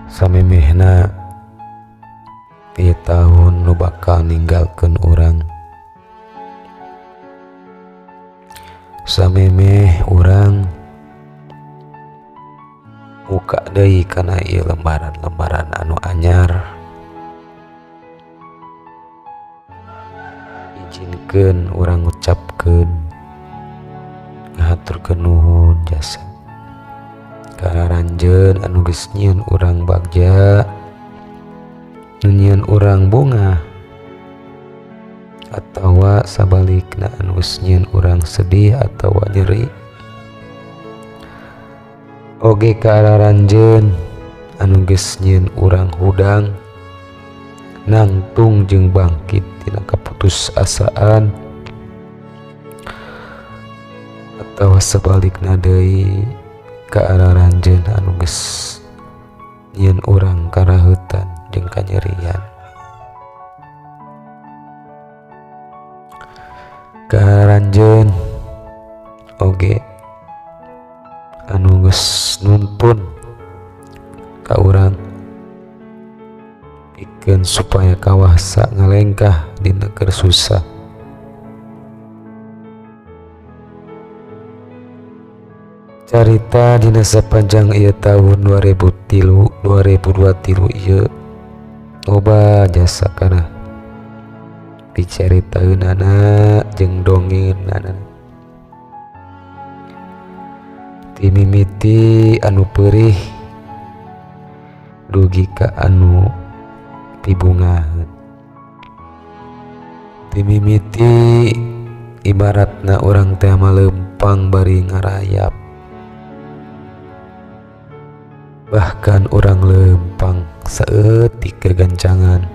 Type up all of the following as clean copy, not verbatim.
Samemehna ieu tahun nu bakal ninggalkeun urang, samemeh urang muka deui kana ieu lembaran-lembaran anu anyar. Ijinkeun urang ngucapkeun ngahaturkeun nuhun jasa ka aranjeun anu geus nyieun urang bagja, nu nyieun urang bungah, atawa sabalikna anu geus nyieun urang sedih atawa nyeri. Oge ka aranjeun anu geus nyieun urang hudang, nangtung jeung bangkit tina kaputusasaan, atawa sabalikna deui ka aranjeun anu geus nyieun urang karaheutan jeung kanyerian. Ka aranjeun oge anu geus nuntun ka urang pikeun supaya kawasa ngalengkah dina keur susah. Carita dina sapanjang ieu tahun 2023 ieu loba jasa kana dicaritaeunana jeung dongenganana. Timimiti anu peurih dugi ka anu pibungaheun. Timimiti ibaratna urang teh malempang bari ngarayap, bahkan urang lempang saeutik kegancangan.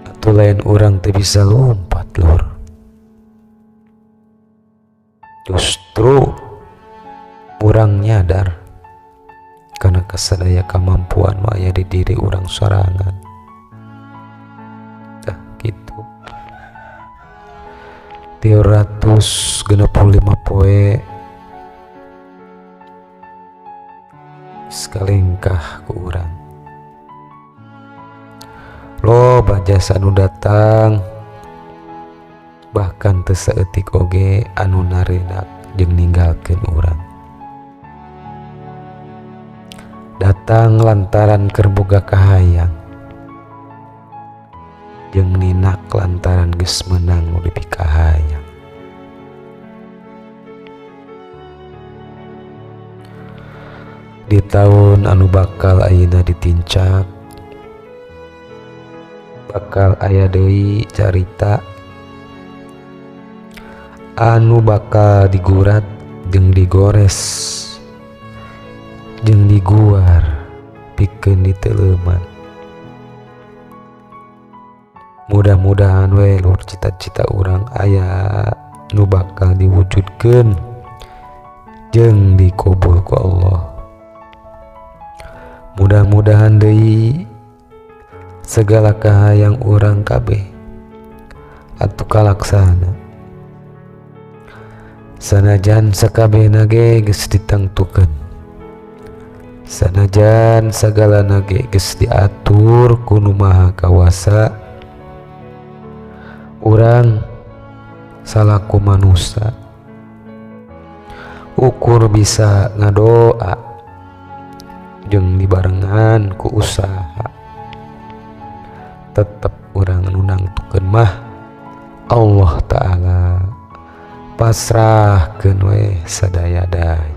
Atuh lain urang teh bisa lompat lur, justru urang nyadar karena kasadaya kemampuan mah aya di diri urang sorangan. Tah kitu. 365 poe sakalengkah ku urang. Loba jasa nu datang, bahkan teu saeutik oge anu narenak jeung ninggalkeun urang. Datang lantaran keur boga kahayang, jeung ninak lantaran geus meunang nu dipikahayang. Di tahun anu bakal ayeuna ditincak, bakal aya deui carita anu bakal digurat jeung digores jeung diguar pikeun diteuleuman. Mudah-mudahan we lur cita-cita urang aya nu bakal diwujudkeun jeung dikabul ku Allah. Mudah-mudahan deui segala kahayang urang kabeh atuh kalaksana. Sanajan sakabehna ge geus ditangtukeun, sanajan sagalana ge geus diatur ku Nu Maha Kawasa, urang salaku manusa ukur bisa ngadoa jeung dibarengan ku usaha. Tetep urang nu nangtukeun mah Allah Ta'ala. Pasrahkeun we sadaya-daya.